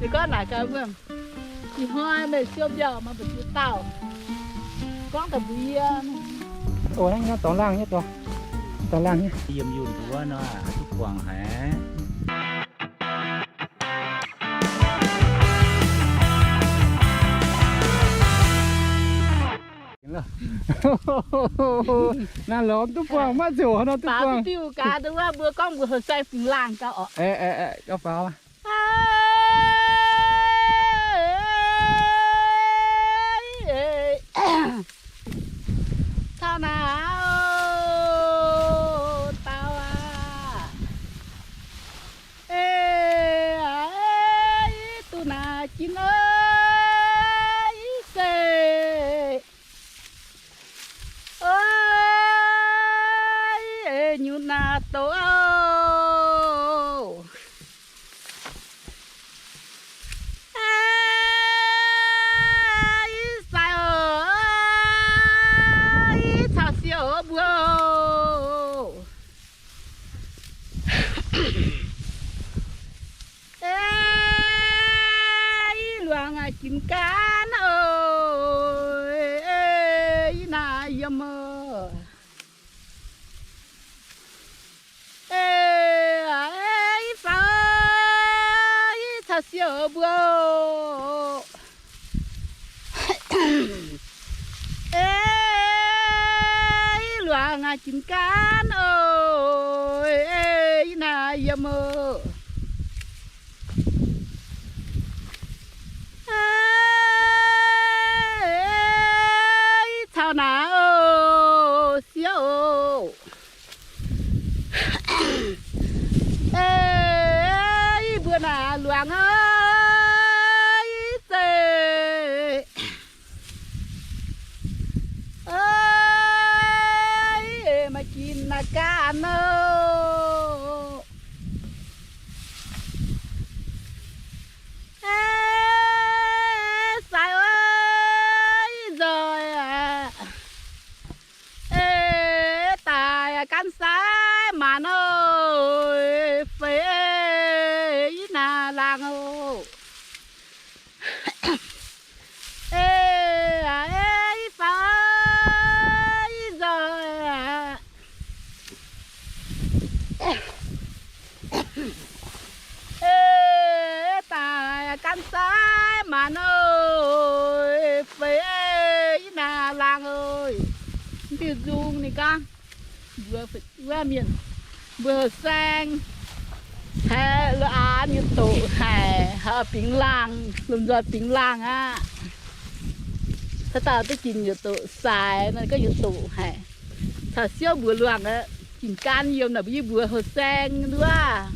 Ninh gorngv naaic gaax mbuo, ih hnoi meih siou mbiauh maaih mbu'ziex dauh gorngv daaih mbuox yie. O, naaiv nyei dorngx laangh nyei, dorngx laangh nyei. Yiem yunh wuov nor, duqv buangh haic. Naaiv lorz duqv buangh, maiv ziouc nor duqv buangh. Diuh gaax, mbuo gorngv mbuo heuc sai fingx laangh gauh oc. Gauh faaux. Caux naaiv dauh aac, ih duqv naaic jin aac, ih se nyutc naaic douz oc. Ih sai oc, ih caux siou mbuo oc. Ih luangc aac, ginx gaanv oc, ih naaic yiem oc. Ih faaux, ih caux siou mbuo oc. Ih luangc aac, ginx gaanv oc, ih naaic yiem oc. Ih caux naaic oc, siou oc. Ih mbuo naaic luangc aac, ih zeiz. Ih maaih ginx naaic gaanv oc. Sai oc, ih nzoih aac. Daaih gaanv sai maanc oc, feix ih naaic laangh oc. Ih faaux, ih nzoih aac. Daaih gaanv sai maanc oc, feix ih naaic laangh oc. Diuh nzung ninh gorngv, mbuo wuov mienh, mbuo heuc saeng, haiz la'aanx nyei doqc haic, haiz bingx laangh, lomh nzoih bingx laangh aqv. Haaix dauh duqv ginx yietc doqc saaix nor, gorngv yietc doqc haic. Caux siouv mbuox luangh aqv, ginx gaanv yiem naaic, mbuo yie mbuox heuc saeng nduov,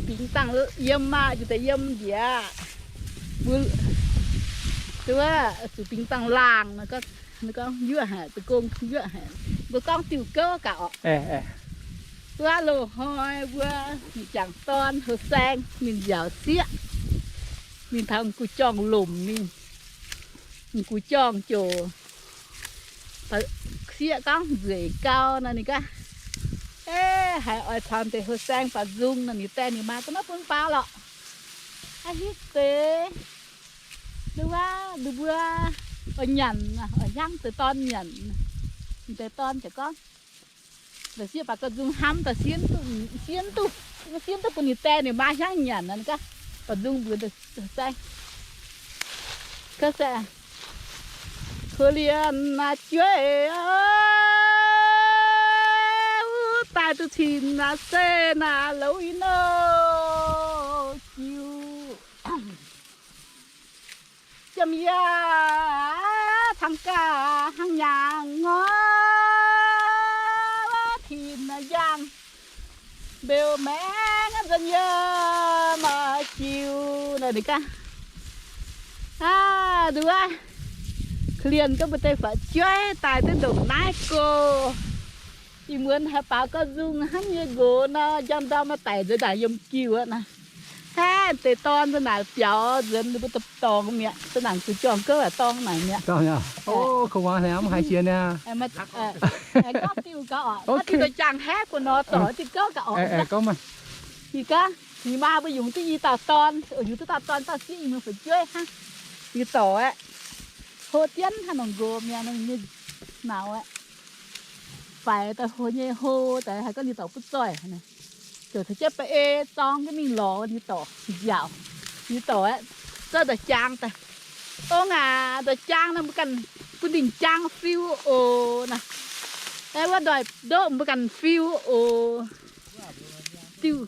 bingx dangh yiem aqv, njiec daaih yiem njiec aqv. Mbuo nduov zuqc bingx dangh laangh nor, gorngv yuoqv haic, da'gong yuoqv haic. Mbuo gorngv diuh gouv gaax orqc. Wuov loz-hnoi mbuo mingh jangc dorn heuc saeng, mingh nziaauc sieqv, mingh taux m'gux jorngh lomc mingh. M'gux jorngh ziouc, sieqv gorngv nzueic gau nor, ninh gorngv, Eix, haiz oix caux deix heuc saeng faaux nzung nor, ninh die ninh maa ga'naaiv bun faaux lorqc. Aa, hitv deix, nduov, ninh mbuo oix nyanc, oix hiuangv deix dorn nyanc. Deix dorn ziouc gorngv, La'sieqv baac gauh nzung hnamv daaih, sieqv duqv, sieqv duqv bun ninh die ninh maa hiuangv nyanc nor, ninh gorngv, baac nzung mbuox saeng, Korv-lienh naaic jueiv, wuov daaih duqv cin naaic se naaic louz i nor jiu. Jiem yie cangx gaax hnangv nyaangh ngor, tin yangh mbeux maengx nzunc yie maaih jiu nor, ninh gorngv. Aa, nduov, korv-lienh gorngv mbuo deix faaux jueiv daaih duqv ndongc naaiv go. Ih muonz haaix baaux gauh nzung hnangv nyei nqox nor, njang ndau maaih daic nzuonx ndaangc yiem jiu aqv naaiv. Hnangv deix dorn nzunc naaic biaux nzuonx ninh mbuo dorngx mi'aqv, za'nanc gu'jorngh gouv dorng naaic mi'aqv. Gorngv diuh gaax orqc, diuh jangx haeqv gu'nor dorngx diuh gouv gaax orqc. Ih gorngv, Ninh maa mbuo yungz duqv i dauh dorn, yungz duqv dauh dorn dauh sieqv i muoz fu'jueiv hnangv. Ninh dorc aeqv, hlo jienv hnangv nongc nqox mi'aqv, ninh nyei nauz aeqv, faix daaih hlo nyei hlo daaih, haiz gorngv ninh dorc butv zoih. Ziouc caux jienv bae ei zorng jienv mingh lorz ninh dorc nziaauc. Ninh dorc aeqv, zorqv ndoih jaang daaih. Ong aac, ndoih jaang nor mbuo ganh bun lingh jaang fiu oc naaic. Aeqv, wuov ndoih ndoqv mbuo ganh fiu oc. Diuh,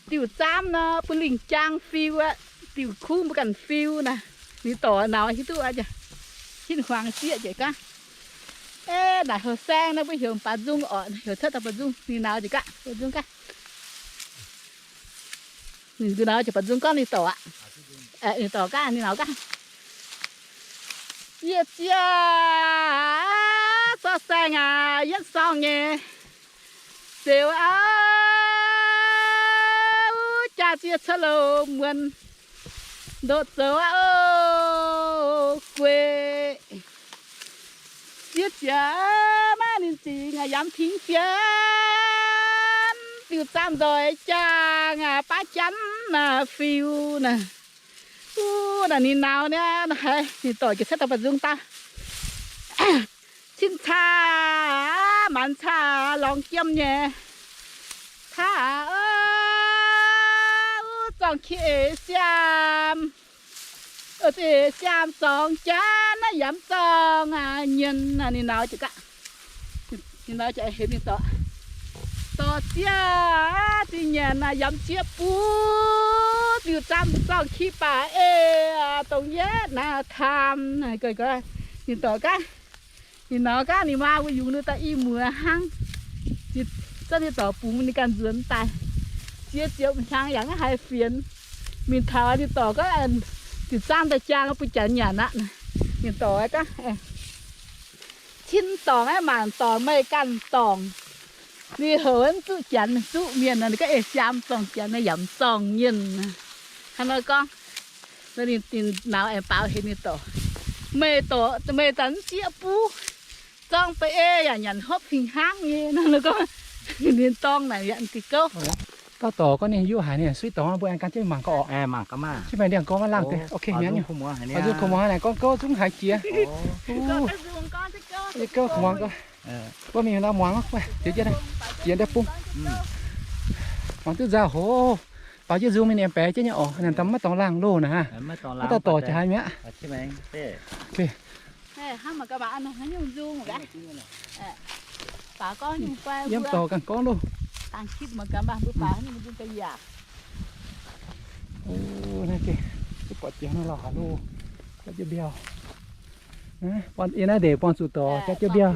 diuh zaamv nor bun lingh jaang fiu aqv. Diuh kuv mbuo ganh fiu naaic. Ninh dorc nauz hiuv duqv, hin huaang sieqv jiex gaav. Aeqv, naaic heuc saeng nor mbuo heuc baaux nzung orqc, heuc cuotv daaih baaux nzung. Ninh nauz jiex gaav, baaux nzung gaav. Ninh nauz jiex baaux nzung gorngv ninh dorc aqv. Ninh dorc gaav, ninh nauz gaav. Yie zieqv zorqv saeng aac, yietv sorng nyei zeux aqv. Jaa zieqv cuotv louh muonz ndoqv zoux aqv, guei. Zieqv ziec maiv ninh zingx yamv pingx fienx, diuh zaamv ndoih jaang baav janv fiu naaic. Wuov naaic ninh nauz niaa, haiz ninh dorc jiex cuotv daaih baaux nzung daaih. Cin caa, maanz caa lorngx jiem nyei. Taav aac, wuov zorng-kiev eix siaam, eix siaam zorng janv naaiv yamv zorng nyien. Ninh nauz jiex gaav, ninh nauz jiex heuc ninh dorc, dorc zieqv, zinh nyanc yamv zieqv buv, diuh zaamv zorng-kiev baac ei dongh yietv naaiv taam. Ninh dorc gaav, ninh nauz gaav ninh maa mbuo yungz ninh daaih i muoz hnangv. Zorqv ninh dorc bungx ninh ganh nzuonx daaih. Zieqv ziepc hnyangx yaac maiv haiz fienx. Mingh taux ninh dorc gaav, diuh zaamv daaih jaang bun janx nyanc aqv. Ninh dorc gaav, cin dorngc aqv, maanc dorngc meih ganh dorngc. Ninh houc mv zuqc janx, zuqc mienh nor, ninh gorngv ei siaam zorng janx, yamv zorng nyienh. Hnangv nor gorngv, ninh nauz aengx baaux heuc ninh dorc, meih dorc, meih zanc mv zieqv buv, zorng baeqc ei yaac nyanc hopv fih hnangv nyei. Nor gorngv, ninh dorng naaic yaac diuh gouv. Dauh dorc gorngv ninh hiuv haic, ninh suiv dorngx mbuo aengx gan jienv mangc gaax orqc. Mangc gaax maah. Jienv mingh ndiangx-gorn maiv laangh deix. Ok, mi'aqv. Zuqc kungx muangx haic naaic, gorngv gouv zungv haiz jiex. Kungx muangx gaax. Wuov mingh la'muangx, jiex jienv, jiex ndau bung. Muangx duqv nzauh hoc, baaux jienv nzung mingh ninh baeqc jienv nyei orqc, ninh maiv dorngx laangh loh naaic. Maiv dauh dorc jaax haiz mi'aqv. Yiem dorc ganh gorngv loh. Naaiv gengh duqv buatc jiex naaiv lauh haaix loh, jauv jienv mbiauh. Yie naaiv ndeic buangh zuqc dorc jauv jienv mbiauh.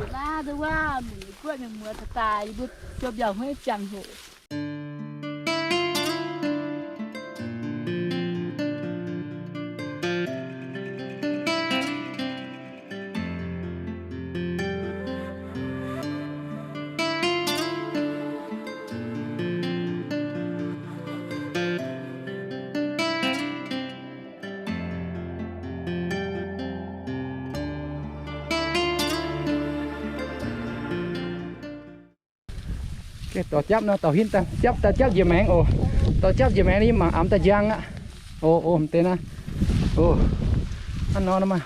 Dorc japv nor, dorc hinv daaih japv, daaih japv njiec maengx oc. Dorc japv njiec maengx, yie mangc amx daaih njang aqv. Oc, oc, m'deix naaiv. Oc, hnangv nor nor maah.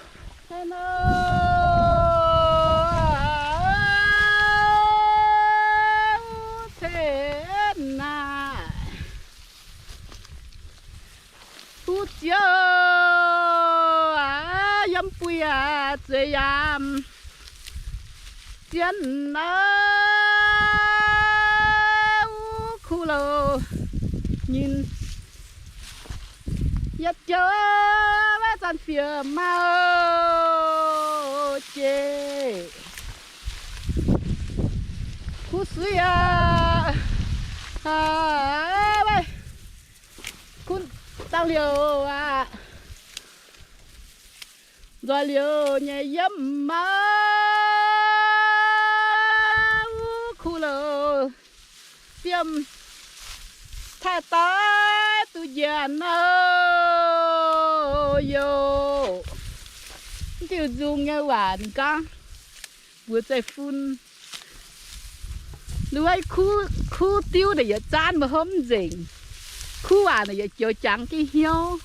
Fuqv ziouv aac, yiem buih aac, zueiz yaam zien aac, wuov kuv louh nyinh, yietc joux maiv zanc fiev mauh jiex. Kuv suiv aac, kuv dangh liouh aac, nzoih liouh nyei yiem mauh, wuov kuv louh fiem taaih doix duqv njiec nouh youh. Diuh nzung nyei waanc gorngv mbuox zeiv-fun, luov kuv diuv naaic yietc zaanv mbuo hopv nzengc. Kuv waac naaic yietc joux jangx jienv hnyouv.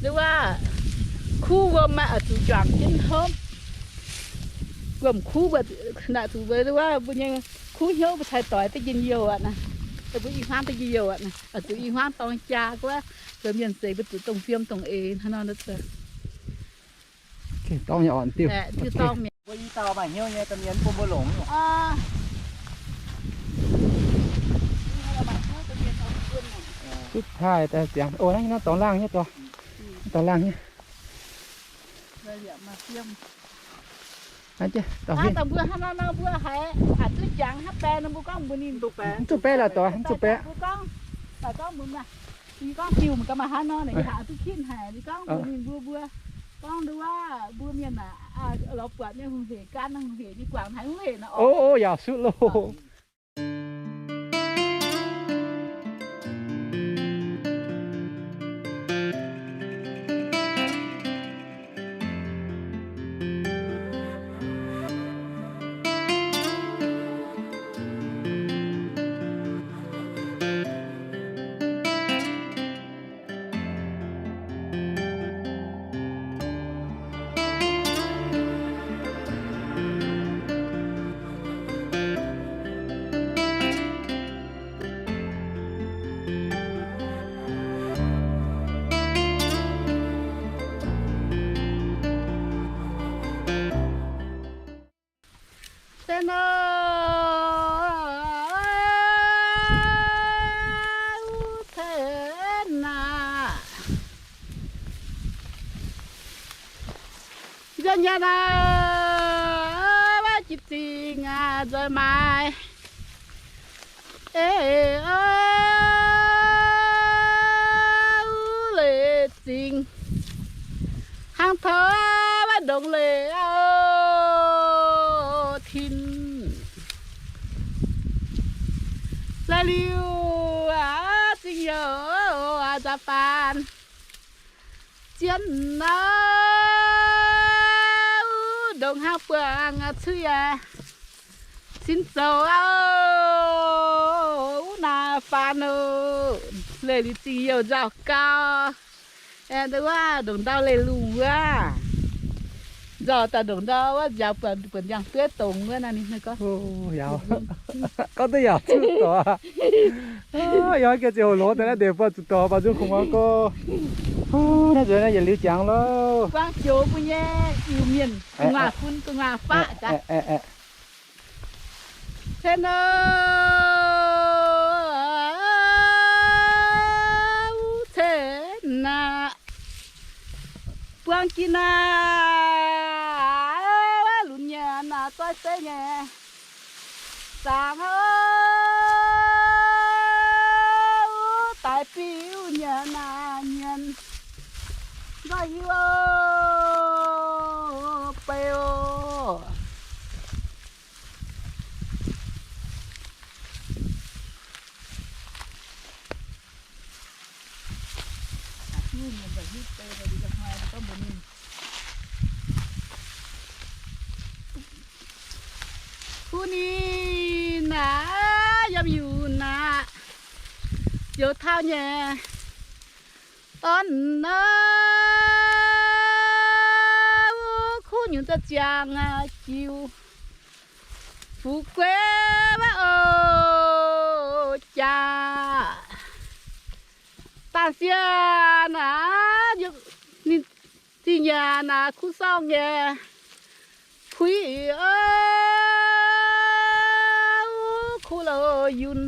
Nduov wuov, kuv wuom maaih oix zuqc juangc jienv hopv. Wuom kuv mbuo naaic zuqc mbuo nduov wuov mbuo nyei kuv hnyouv mbuo cai doix duqv njien-youh aqv naaic. Mbuo i hmuangv duqv njien-youh aqv naaic, oix zuqc i hmuangv dorng jaa wuov, zoux mienh seix mbuo zuqc dongh fiem dongh eix hnangv nor. Dorng nyei orqc diuh. Mbuo i dauh maaih hnyouv nyei, da'mienh bun mbuo longc. Duqv taaih daaih ziangx. O, naaiv, naaiv dorngx laangh nyei dorh. Dorngx laangh nyei. Da'mbuo hnangv nor nor mbuo haiz aqc duqv jangx hnangv baeqc nor mbuo gorngv mbuox ninh. Mv zuqc baeqv lorqc dorh, mv zuqc baeqv. Mbuo gorngv, mbuo gorngv mbuox ninh, yie gorngv diuh mv ganh maaih hnangv nor, yie haiz duqv kin haic, yie gorngv mbuox ninh mbuo, mbuo gorngv nduov wuov mbuo mienh aac, lorz buatc nyei hungh heic, gan hungh heic, nyei guangc haiz hungh heic nor. O, yaac suqv loh. Se nor, wuov cen naaic, nzunc nyanc naaic, wuov jiex zingh aac nzoih maaiz. Eix, wuov leiz zingh hnangv taux wuov ndongc leiz tin. Laaix liuz aac, zingh youh nzaac faanx zien aac, ndongc hnangv buangh cuiv aac, sin zoux aac, wuov naaic faanx oc. Leiz liuz zingh youh nzauh gau. Aengx wuov ndongc ndau leiz lungh wuov, nzauh daaih ndongc ndau wuov nziaaux buonc, buonc ndiangx-dueiv dongz wuov naaic ninh gorngv. Gorngv duqv yaac zuqc dorh. Yie gengh ziouc hoc longx daaih naaiv ndeic buatc zuqc dorh, baac nzung kungx muangx gorx. Naaiv nzuonx naaiv yietc liuz jangx loh. Buang joux mbuo nyei Iu-Mienh gu'nguaaz fun gu'nguaaz faqv gaax. Cen nor, wuov cen naaic, buang jiex naaic, wuov lunx nyanc naaic, zoih seix nyei zaangc, wuov daaix biux nyanc naaic, nyanc nzoih hiuv oc, beiv oc. Kuv ninh naaic, yiem Iu-Mienh naaic, youz taux nyei orn naaic, wuov kuv nyungc za'ziangx jiu fu'jueiv wuov oc jaax. Dangh sieqv naaic, ninh zingh nyanc naaic kuv sorng nyei puix oc, wuov kuv loz yunh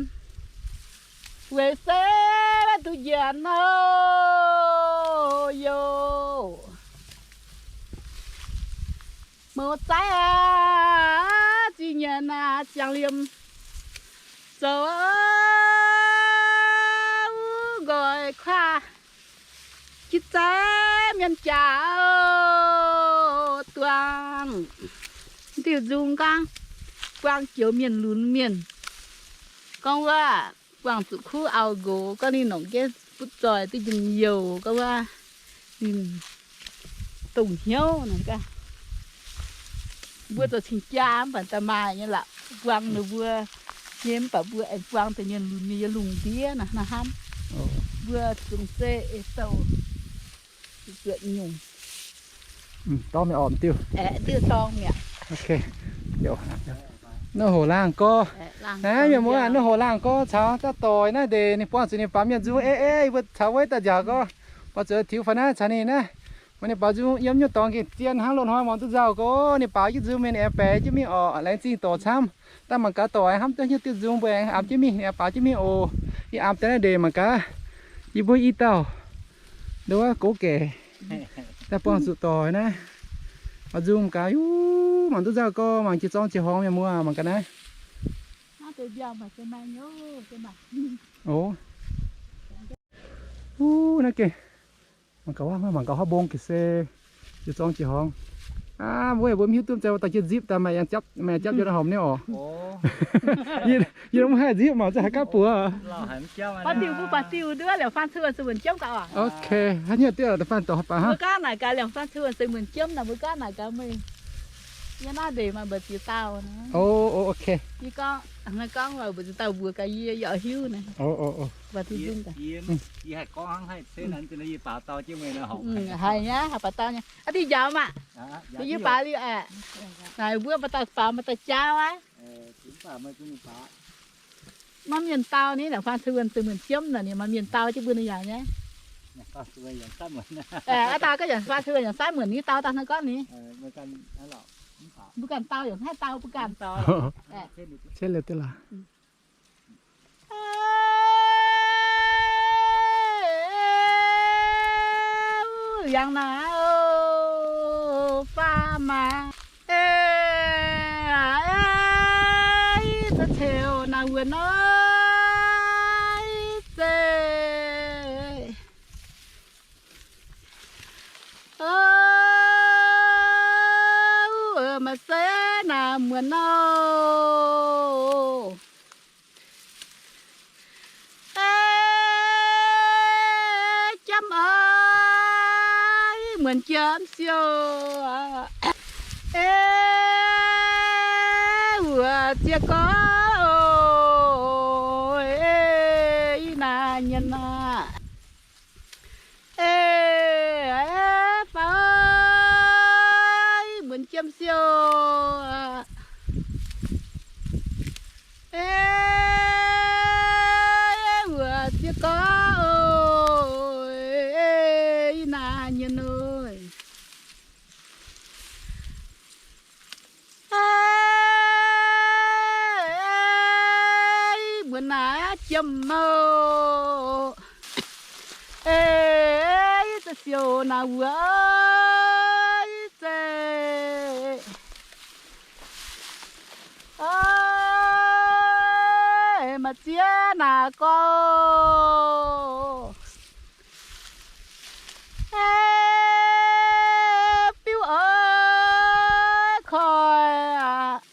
weic se duqv njanc oc yoc. Mouz zaiv aac, zingh nyanc naaic ziangh liemh zoux wuov nqoi kuaah jiex zaaix mienh jaax oc duangh. Diuh nzung gorngv buang joux mienh lunx mienh, gorngv wuov buangh zuqc kuv auv-nqox, gorngv ninh longc jienv butv zoih duqv njien-youh, gorngv wuov ninh dongh hnyouv naaic gaax. Mbuo zoux cing-jaa mv baac da'maaih nyei la'buang ninh mbuo nyei, mv baac mbuo aengx buang deix mienh lunx nyei yiem lungh ndiev naaiv hnamv. Mbuo zungv se eix douh buatc nyungc. Dorngx mi'aqv oc, m'diuh. M'diuh dorngx mi'aqv. Naaiv hoc laangh gorx. Naaiv mienh muoz, naaiv hoc laangh gorx caux daaih doic naaiv ndeic ninh buangh zuqc ninh baaux mienh nzung ei ei, yie mbuo caux wuov daaih nziaauc gorx, buangh zuqc tiux faaux naaiv caux ninh naaiv. Mv baac ninh baaux nzung yiem nyungc dorngx gengh zien hnangv loz-hnoi muangx duqv nzauh gorx, ninh baaux jienv nzung mingh ninh aengx baeqc jienv mingh orqc, laengz zingh dorc camv. Daaih mangc gaax doic hnamv duqv nyungc diuh nzung mbuo aengx aapv jienv mingh, ninh aengx baaux jienv mingh oc. Yie aapv daaih naaiv ndeic mangc gaax, yie mbuo i dauh nduov gox gaeqc daaih buangh zuqc doic naaiv. Baaux nzung mangc gaax, yuv, mangc duqv nzauh gorx, mangc jiex zorng jiex horngx mienh muoz, mangc gaax naaiv. Naaiv gengh mangc gaax, mangc gaax haav mbong ga'sie, jiex zorng jiex horngx. Aav, mbuo mbuo mv hiuv duqv mv zeiz dauh jienv nzipc daaih maaih aengx japv, maaih aengx japv njoux naaiv horpc nyei oc. Yie mv haih nzipc mangc zungv haih gapv buoz. Baac diuh mbuo baac diuh nduov liangx faan cun se muonc jiemv gaax oc. Ok, haaix nyungc diuh da'faanh dorh baac hnangv. Mbuo gaav naaic gaax liangx faan cun se muonc jiemv naaic, mbuo gaav naaic gaax meih. Yie naaiv ndeic maaih mbu'ziex dauh. O, ok. Yie gorngv, gorngv mbu'ziex dauh mbuox gaax yie, yie oix hiuv naaic. Baac diuh nzung gaax. Haiz nyei, haiz baac dauh nyei. Aa, diuh njaaux maah. Yie baac liuz aeqv, naaic mbuo baac dauh faaux, baac dauh jaauv aqv. Maaih mienh dau ni, liangx faan cun se muonc jiemv naaic, ninh maaih mienh dau jienv mbuo ninh yaac nyei. Aa, dauh gaav yaac faan cun yaac saaiv muonc ni, dau daaih hnangv gorngv ni. Mbuo ganh dau yaac haih dau mbuo ganh. Yangh naaiv faa maah, ih za'gengh ceux naaiv wuonh nor, ih zeiz, maaih se naaiv muonc nor. Ei, jamv oix, muonc jamv siou aqv. Ei, wuov ziex gorx oc, ei, naaiv nyienh aqv. Ei, ei, faaux, muonc jamv siou aqv. Ei, wuov ziex gorx oc, ei, naaiv nyienh oc. Ei, muonc naaiv jiem oc. Ei, za'gengh siou naaiv wuov, ei, zeiz. Ei, maaih ziex naaiv gorx. Ei, biuv oix koi aqv.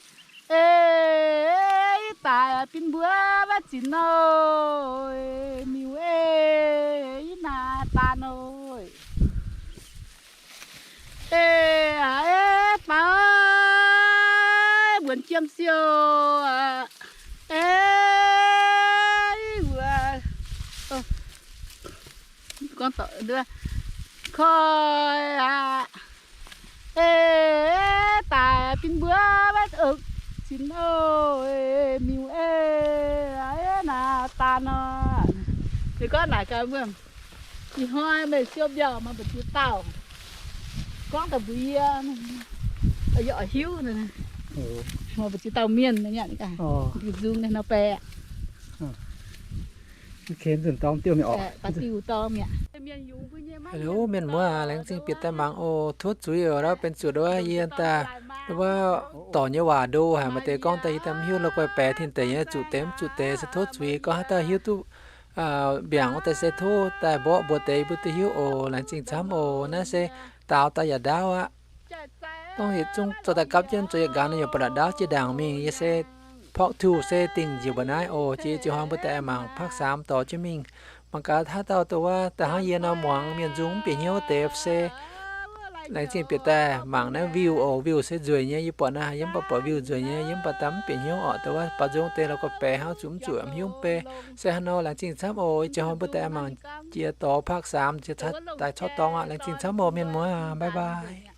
Ei, daaih bin mbuo maiv zinx nor, miuc ei, i naaiv daan nor. Ei, ei, faaux, muonc jiem siou aqv. Ei, wuov, gorngv dorh koi aqv. Ei, daaih bin mbuo maiv zinx nor, miuc ei, naaiv daan nor. Ninh gorngv naaic gaax mbuo, ih hnoi meih siou mbiauh maaih mbu'ziex dauh. Gorngv daaih mbuox yie, yie oix hiuv. Maaih mbu'ziex dauh mienh, nzung nor baeqc. Hello mienh muoz, laengz zingh bieqc daaih mangc oc. Tov zuiz oc, ndau benx zuqc ndau wuov yie daaih ndau wuov dorc nyei waac ndo haic, maaih deix gorngv daaih yie daaih mv hiuv, la'guaih baeqc tin deic nyei zuqc deix mv zuqc deix se tov zuiz. Gorngv haaix dauh hiuv duqv mbiaangc wuov deix se tov daaih mborqv mbuox deix mbuo duqv hiuv oc. Laengz zingh camv oc. Naaiv se daaux daaih yaac ndaauv aqv. Dongh yietc zungv zoux daaih gapv jienv zoux yietc nqaang nor, yaac ba'laqc ndaauv jiex ndaangc mingh. Yie se part two se dingh njiec mbuo naaiv oc. Jiex ziouc hnoi mbuo daaih aengx mangc part six dorh jienv mingh. Mangc gaax haaix dauh dongh wuov daaih hnangv yie nor muangx mienh nzung mv bieqc hnyouv deix se Laengz zingh bieqc daaih mangc naaiv view oc. View se nzueic nyei, yie buatc naaiv haaix yie mv baac buatc view nzueic nyei, yie mv baac daaih mv bieqc hnyouv orqc. Dongh wuov baaux nzung deix lorqc, gorngv baeqc hnangv zuqc mv zuqc mv hiuv beiv. Se haaix nor laengz zingh camv oc. Ih jaax hnoi mbuo daaih mangc jiex dorh part six jiex daaih corc dorngx aqv. Laengz zingh camv oc mienh muoz, bye bye.